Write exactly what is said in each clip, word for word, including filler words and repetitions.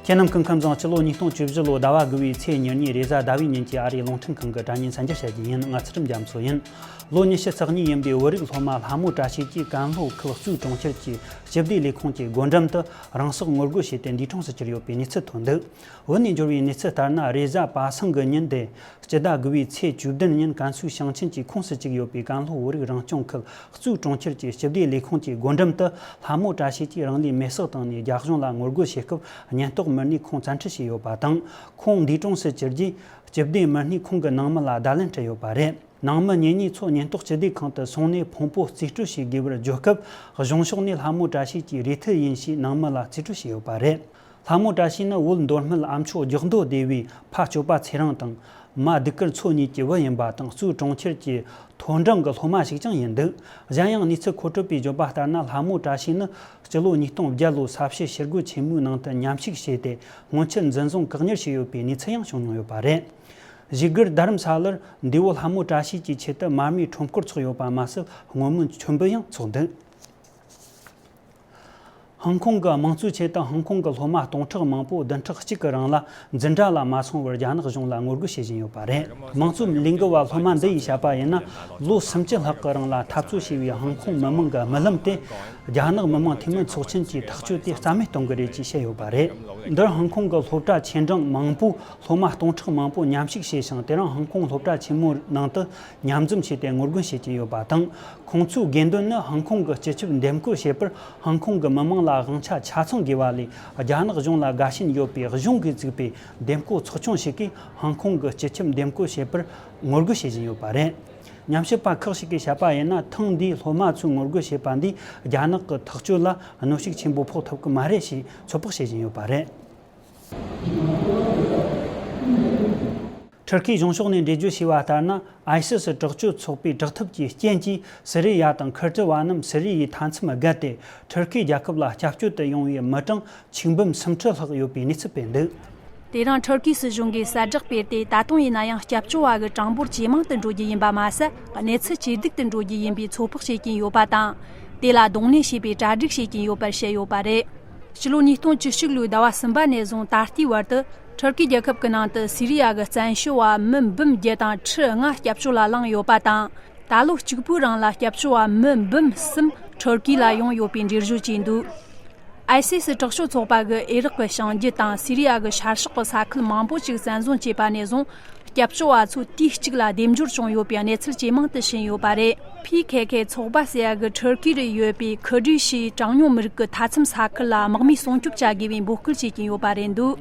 ཁྱེད་རྣམས་སྐུ་ཁམས་བཟང་། སྤྱི་ལོ་ཉིས་སྟོང་བཅུ་བཞི་ལོ་ཟླ་བ་དགུ་བའི་ཚེས་ཉེར་གཉིས་རེས་གཟའ་ཟླ་བའི་ཉིན་གྱི་ཨ་རིའི་རླུང་འཕྲིན་ཁང་གི་དྲ་བརྙན་གསར་འགྱུར་བཤད་རྒྱུ་ཡིན། ང་ཚུལ་ཁྲིམས་རྒྱ་མཚོ་ཡིན། ལོ་ཉི་ཤུ་རྩ་གཉིས་ཡིན་པའི་བོད་རིགས་སློབ་མ་ལྷ་མོ་བཀྲ་ཤིས་ཀྱིས་ཀན་ལྷོ་ཁུལ་གཙོས་གྲོང་ཁྱེར་གྱི་སྤྱི་བདེ་ལས་ཁུངས་ཀྱི་སྒོ་འགྲམ་དུ་རང་སྲོག་ངོ་རྒོལ་བྱས་ཏེ་འདས་གྲོངས་སུ་གྱུར་ཡོད་པའི་གནས་ཚུལ་ཐོན་འདུག་བོད་ནས་འབྱོར་བའི་གནས་ཚུལ་ལྟར་ན། རེས་གཟའ་པ་སངས་ཀྱི་ཉིན་ཏེ། སྤྱི་ཟླ་དགུ་བའི་ཚེས་བཅུ་བདུན་ཉིན་ཀན་སུའུ་ཞིང་ཆེན་གྱི་ཁོངས་སུ་བཅུག་ཡོད་པའི་ཀན་ལྷོ་བོད་རིགས་རང་སྐྱོང་ཁུལ་གཙོས་གྲོང་ཁྱེར་གྱི་སྤྱི་བདེ་ལས་ཁུངས་ཀྱི་སྒོ་འགྲམ་དུ་ལྷ་མོ་བཀྲ་ཤིས་ཀྱིས་རང་ལུས་མེར་སྲེག་བཏང་ནས། རྒྱ་གཞུང་ལ་ངོ་རྒོལ་བྱེད་སྐབས་ཉེན་རྟོག་མི་སྣས་ཁོང་བཙན་ཁྲིད་བྱས་ཡོད་པ་དང་། ཁོང་འདས་གྲོངས་སུ་གྱུར་རྗེས། སྤྱི་བདེ་མི་སྣས་ཁོང་གི་ནང་མི་ལ་བརྡ་ལན་སྤྲད་ཡོད་པ་རེད། ནང་མི་གཉེན་ཉེ་ཚོ་ཉེན་རྟོག་སྤྱི་བདེ་ཁང་དུ་སོང་ནས་ཕུང་པོ་རྩིས་སྤྲོད་བྱེད་དགོས་པར་བརྗོད་སྐབས། གཞུང་ཕྱོགས་ནས་ལྷ་མོ་བཀྲ་ཤིས་ཀྱི་རེ་ཐུལ་ཡིན་ཞེས་ནང་མི་ལ་རྩིས་སྤྲོད་བྱས་ཡོད་པ་རེད། ལྷ་མོ་བཀྲ་ཤིས་ནི་བོད་མདོ་སྨད་ཨ་མཆོག་རྒྱག་མདོ་སྡེ་བའི་ཕ་གཅོད་པ་ཚེ་རིང་དང་། མ་གདུགས་དཀར་མཚོ་གཉིས་ཀྱི་བུ་ཡིན་པ་དང་། གཙོས་གྲོང་ཁྱེར་གྱི་མཐོ་འབྲིང་གི་སློབ་མ་ཞིག་ཀྱང་ཡིན་འདུག་གཞན་ཡང་གནས་ཚུལ་མཁོ་སྤྲོད་པས་བརྗོད་པ་ལྟར་ན། ལྷ་མོ་བཀྲ་ཤིས་ནི་སྤྱི་ལོ་ཉིས་སྟོང་བརྒྱད་ལོའི་ས་བྱི་ཞི་རྒོལ་ཆེན་མོའི་ནང་དུ་མཉམ་ཞུགས་བྱས་ཏེ། སྔོན་ཆད་འཛིན་བཟུང་བཀག་ཉར་བྱས་ཡོད་པའི་གནས་ཚུལ་ཡང་བྱུང་མྱོང་ཡོད་པ་རེད། བཞུགས་སྒར་རྡ་རམ་ས་ལར་འདས་པོ་ལྷ་མོ་བཀྲ་ཤིས་ཀྱི་ཆེད་དུ་མར་མེའི་ཁྲོམ་སྐོར་ཚོགས་ཡོད་པ་མ་ཟད། བསྔོ་སྨོན་མཆོད་འབུལ་ཡང་ཚོགས་འདུག་ཧང་ཀོང་གི་དམངས་གཙོའི་ཆེད་དུ་ཧང་ཀོང་གི་སློབ་མ་སྟོང་ཕྲག་མང་པོ་བདུན་ཕྲག་གཅིག་གི་རིང་ལ་འཛིན་གྲྭ་ལ་མ་སོང་བར་རྒྱ་ནག་གཞུང་ལ་ངོ་རྒོལ་བྱེད་བཞིན་ཡོད་པ་རེད། དམངས་གཙོའི་ལས་འགུལ་བ་སློབ་མ་འདི་ཡིས་བཤད་པ་ཡིན་ན། ལོ་སུམ་ཅུ་ལྷག་གི་རིང་ལ་འཐབ་རྩོད་བྱས་པའི་ཧང་ཀོང་མི་མང་གི་རྨི་ལམ་དེ། རྒྱ་ནག་མི་དམངས་འཐུས་མི་ཚོགས་ཆེན་གྱིས་ཐག་གཅོད་དེ་རྩ་མེད་གཏོང་གི་རེད་ཅེས་བཤད་ཡོད་པ་རེད། འདིར་ཧང་ཀོང་གི་སློབ་གྲྭ་ཆེ་འབྲིང་མང་པོའི་སློབ་མ་སྟོང་ཕྲག་མང་པོ་མཉམ་ཞུགས་བྱས་ཤིང་། དེ་རིང་ཧང་ཀོང་སློབ་གྲྭ་ཆེན་མོའི་ནང་དུ་མཉམ་འཛོམས་བྱས་ཏེ་ངོ་རྒོལ་བྱེད་ཀྱིན་ཡོད་པ་དང་། ཁོང་ཚོའི་དགོས་འདུན་ནི་ཧང་ཀོང་གི་སྤྱི་ཁྱབ་འདེམས་བསྐོ་བྱེད་པར་ཧང་ཀོང་གི་མི་དམངས་ལ་དབང་ཆ་ཆ་ཚང་དགོས་པ་ལས། རྒྱ་ནག་གཞུང་ལ་དགའ་ཞེན་ཡོད་པའི་གཞུང་གིས་བཙུགས་པའི་འདེམས་བསྐོ་ཚོགས་ཆུང་ཞིག་གིས་ཧང་ཀོང་གི་སྤྱི་ཁྱབ་འདེམས་བསྐོ་བྱེད་པར་ངོ་རྒོལ་བྱེད་བཞིན་ཡོད་པ་རེད། ཉམས་ཞིབ་པ་ཁག་ཅིག་གིས་བཤད་པ་ཡིན་ན། ཐེངས་འདིའི་སློབ་མ་ཚོས་ངོ་རྒོལ་བྱས་པ་འདིས་རྒྱ་ནག་གི་ཐག་གཅོད་ལ་གནོན་ཤུགས་ཆེན་པོ་ཕོག་ཐུབ་ཀྱི་མ་རེད་ཞེས་ཚོད་དཔག་བྱེད་བཞིན་ཡོད་པ་རེད། ཊར་ཀིའི་གཞུང་ཕྱོགས་ནས་འགྲེལ་བརྗོད་བྱས་པ་ལྟར་ན། ཨའི་སི་སི་དྲག་སྤྱོད་ཚོགས་པའི་དྲག་འཐབ་ཀྱི་རྐྱེན་གྱིས། སི་རི་ཡ་དང་ཁུར་ཏི་བ་རྣམས་སི་རི་ཡའི་མཐའ་མཚམས་བརྒལ་ཏེ། ཊར་ཀིའི་རྒྱལ་ཁབ་ལ་སྐྱབས་བཅོལ་དུ་ཡོང་བའི་མི་གྲངས་ཆིག་འབུམ་སུམ་ཁྲི་ལྷག་ཡོད་པའི་གནས་ཚུལ་སྤེལ་འདུག་དེ་རིང་ཊར་ཀིའི་སྲིད་གཞུང་གིས་གསལ་བསྒྲགས་སྤེལ་ཏེ། ད་དུང་ཡིན་ན་ཡང་སྐྱབས་བཅོལ་བ་གི་གྲངས་འབོར་ཇེ་མང་དུ་འགྲོ་རྒྱུ་ཡིན་པ་མ་ཟད། གནས་ཚུལ་ཇེ་སྡུག་ཏུ་འགྲོ་རྒྱུ་ཡིན་པའི་ཚོད་དཔག་བྱེད་ཀྱིན་ཡོད་པ་དང་། དེ་ལ་གདོང་ལེན་བྱེད་པའི་གྲ་སྒྲིག་བྱེད་ཀྱིན་ཡོད་པར་བཤད་ཡོད་པ་རེད། ཕྱི་ལོ་ཉིས་སྟོང་བཅུ་གཅིག་ལོའི་ཟླ་བ་གསུམ་པ་ནས་བཟུང་ད་ལྟའི་བར་དུ། ཊར་ཀི་རྒྱལ་ཁབ་ཀྱི་ནང་དུ་སི་རི་ཡ་གི་བཙན་བྱོལ་བ་མི་འབུམ་བརྒྱད་དང་ཁྲི་ལྔ་སྐྱབས་བཅོལ་ལ་ལངས་ཡོད་པ་དང་། ད་ལོ་གཅིག་པུའི་རིང་ལ་སྐྱབས་བཅོལ་བ་མི་འབུམ་གསུམ་ཊར་ཀི་ལ་ཡོང་ཡོད་པའི་འགྲེལ་བརྗོད་བྱས་འདུག་ཨའི་སི་སི་དྲག་སྤྱོད་ཚོགས་པ་གིས་ཨི་རག་གི་བྱང་རྒྱུད་དང་སི་རི་ཡ་གི་ཤར་ཕྱོགས་ཀྱི་ས་ཁུལ་མང་པོ་ཅིག་བཙན་བཟུང་བྱས་པ་ནས་བཟུང་། སྐྱབས་བཅོལ་བ་ཚོ་དུས་གཅིག་ལ་སྡེབ་སྦྱོར་བྱུང་ཡོད་པའི་གནས་ཚུལ་ཇེ་མང་དུ་ཕྱིན་ཡོད་པ་རེད། ཕི་ཁེ་ཁེ་ཚོགས་པ་ཟེར་ཡ་གི་ཊར་ཀི་རུ་ཡོད་པའི་ཁུར་ཌི་ཞི་གྲངས་ཉུང་མི་རིགས་ཀྱི་མཐའ་མཚམས་ས་ཁུལ་ལ་དམག་མིས་སྲུང་སྐྱོབ་བྱ་དགོས་པའི་འབོད་སྐུལ་བྱེད་ཀྱིན་ཡོད་པ་རེད་འདུག་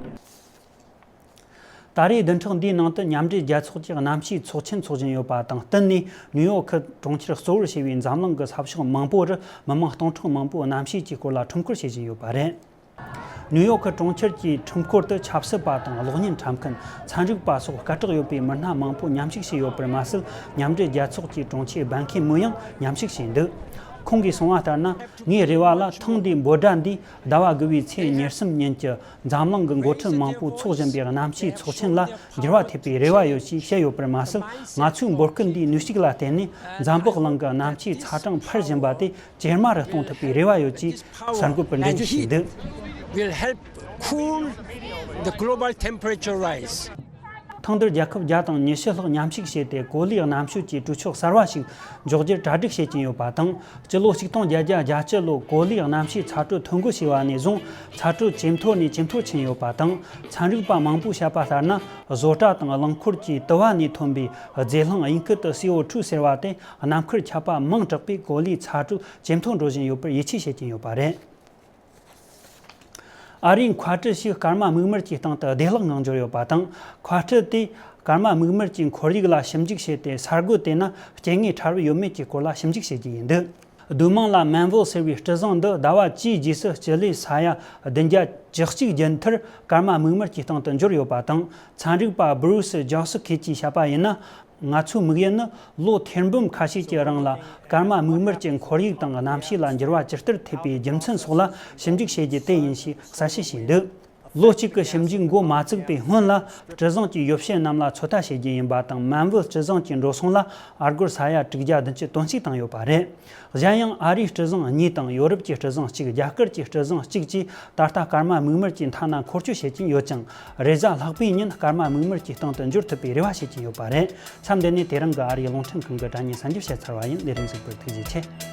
ད་རེས་བདུན་ཕྲག་འདིའི་ནང་དུ་མཉམ་འབྲེལ་རྒྱལ་ཚོགས་ཀྱི་གནམ་གཤིས་ཚོགས་ཆེན་འཚོགས་བཞིན་ཡོད་པ་དང་བསྟུན་ནས། ནིའུ་ཡོག་ཁུལ་གྲོང་ཁྱེར་གཙོ་བོར་བྱས་པའི་འཛམ་གླིང་གི་ས་ཕྱོགས་མང་པོ་རུ་མི་མང་སྟོང་ཕྲག་མང་པོ་གནམ་གཤིས་ཀྱི་སྐོར་ལ་ཁྲོམ་སྐོར་བྱེད་བཞིན་ཡོད་པ་རེད། ནིའུ་ཡོག་གི་གྲོང་ཁྱེར་གྱི་ཁྲོམ་སྐོར་དུ་ཆབ་སྲིད་པ་དང་གློག་བརྙན་འཁྲབ་མཁན། ཚན་རིག་པ་སོགས་སྐད་གྲགས་ཡོད་པའི་མི་སྣ་མང་པོ་མཉམ་ཞུགས་བྱས་ཡོད་པར་མ་ཟད། མཉམ་འབྲེལ་རྒྱལ་ཚོགས་ཀྱི་དྲུང་ཆེ་བན་ཁི་མུན་ཡང་མཉམ་ཞུགས་བྱས་འདུག་ཁོང་གིས་གསུངས་པ་ལྟར་ན། ངའི་རེ་བ་ལ་ཐེངས་འདིའི་འབོད་སྒྲ་འདིས་ཟླ་བ་དགུ་བའི་ཚེས་ཉེར་གསུམ་ཉིན་གྱི་འཛམ་གླིང་གི་འགོ་ཁྲིད་མང་པོས་འཚོགས་བཞིན་པའི་གནམ་གཤིས་ཚོགས་ཆེན་ལ་འགྱུར་བ་ཐེབས་པའི་རེ་བ་ཡོད་ཅེས་བཤད་ཡོད་པར་མ་ཟད། ང་ཚོའི་འབོད་སྐུལ་འདིའི་ནུས་ཤུགས་ལ་བརྟེན་ནས། འཛམ་བུ་གླིང་གི་གནམ་གཤིས་ཚ་གྲང་འཕར་བཞིན་པ་དེ་ཇེ་དམའ་རུ་གཏོང་ཐུབ་པའི་རེ་བ་ཡོད་ཅེས་གསར་འགོད་པར་འགྲེལ་བརྗོད་བྱས་འདུག will help cool the global temperature rise. ཐེངས་འདིར་རྒྱལ་ཁབ་བརྒྱ་དང་ཉི་ཤུ་ལྷག་མཉམ་ཞུགས་བྱས་ཏེ། གོ་ལའི་གནམ་གཤིས་ཀྱི་གྲོས་ཆོད་གསར་བ་ཞིག་འཇོག་རྒྱུར་གྲ་སྒྲིག་བྱེད་ཀྱིན་ཡོད་པ་དང་། སྤྱི་ལོ་ཆིག་སྟོང་བརྒྱད་བརྒྱ་གྱ་གཅིག་ལོར་གོ་ལའི་གནམ་གཤིས་ཚ་དྲོད་ཐོ་འགོད་བྱས་པ་ནས་བཟུང་། ཚ་དྲོད་ཇེ་མཐོ་ནས་ཇེ་མཐོར་ཕྱིན་ཡོད་པ་དང་། ཚན་རིག་པ་མང་པོས་བཤད་པ་ལྟར་ན། བཟོ་གྲྭ་དང་རླངས་འཁོར་གྱི་དུ་བ་ནས་ཐོན་པའི་རྫས་ལྷུང་། དབྱིན་སྐད་དུ་སི་ཨོ་ཊུ་ཟེར་བ་དེ། ནམ་མཁར་ཁྱབ་པ་མང་དྲགས་པས། གོ་ལའི་ཚ་དྲོད་ཇེ་མཐོར་འགྲོ་བཞིན་ཡོད་པར་ཡིད་ཆེས་བྱེད་ཀྱིན་ཡོད་པ་རེད། ཨ་རིའི་མཁའ་སྤྲུལ་ཞིག་སྐར་མ་མིག་དམར་གྱི་སྟེང་དུ་བདེ་བླགངང་འབྱོར་ཡོད་པ་དང་། མཁའ་སྤྲུལ་དེས་སྐར་མ་མིག་དམར་གྱི་ཁོར་ཡུག་ལ་ཞིབ་འཇུག་བྱས་ཏེ། ས་རྒོད་དེ་ན་སྐྱེ་དངོས་ཕྲ་རབ་ཡོད་མེད་ཀྱི་སྐོར་ལ་ཞིབ་འཇུག་བྱེད་ཀྱི་ཡིན་འདུག་སྡོད་དམངས་ལ་མན་ཝོ་ཟེར་བའི་སྤྲི་བཟང་འདི་ཟླ་བ་བཅུའི་རྗེས་སུ་སྤྱི་ལེ་ས་ཡ་བདུན་བརྒྱ་བཅུ་གཅིག་བརྒྱུད་མཐར་སྐར་མ་མིག་དམར་གྱི་སྟེང་དུ་འབྱོར་ཡོད་པ་དང་། ཚན་རིག་པ་སྦུ་རུ་སི་ཇོ་སི་ཁེ་ཅིས་བཤད་པ་ཡིན་ན། ང་ཚོའི་དམིགས་ཡུལ་ནི་ལོ་ཐེར་འབུམ་ཁ་ཤས་ཀྱི་རིང་ལ་སྐར་མ་མིག་དམར་གྱི་ཁོར་ཡུག་དང་གནམ་གཤིས་ལ་འགྱུར་བ་ཇི་ལྟར་ཐེབས་པའི་རྒྱུ་མཚན་སོགས་ལ་ཞིབ་འཇུག་བྱེད་རྒྱུ་དེ་ཡིན་ཞེས་གསལ་བཤད་བྱས་འདུག་ལོ་གཅིག་གི་ཞིབ་འཇུག་འགོ་མ་བཙུགས་པའི་སྔོན་ལ། སྤྲུལ་བཟང་གིས་ཡོ་བྱད་རྣམས་ལ་ཚོད་ལྟ་བྱེད་རྒྱུ་ཡིན་པ་དང་། མན་ཝུའུ་སྤྲུལ་བཟང་གི་འགྲོ་སོང་ལ་ཨ་སྒོར་ས་ཡ་དྲུག་བརྒྱ་བདུན་ཅུ་དོན་གཅིག་བཏང་ཡོད་པ་རེད། གཞན་ཡང་ཨ་རིའི་སྤྲུལ་བཟང་གཉིས་དང་། ཡོ་རོབ་ཀྱི་སྤྲུལ་བཟང་གཅིག་རྒྱ་གར་གྱི་སྤྲུལ་བཟང་གཅིག་བཅས་ད་ལྟ་སྐར་མ་མིག་དམར་གྱི་མཐའ་ན་འཁོར་སྐྱོད་བྱེད་ཀྱིན་ཡོད་ཅིང་། རེས་གཟའ་ལྷག་པའི་ཉིན་སྐར་མ་མིག་དམར་གྱི་སྟེང་དུ་འབྱོར་ཐུབ་པའི་རེ་བ་བྱེད་ཀྱིན་ཡོད་པ་རེད། མཚམས་འདི་ནས་དེ་རིང་གི་ཨ་རིའི་རླུང་འཕྲིན་ཁང་གི་དྲ་བརྙན་གསན་རྒྱབ་བྱས་ཚར་བ་ཡིན། ལས་རིམ་གཟིགས་པར་ཐུགས་རྗེ་ཆེ།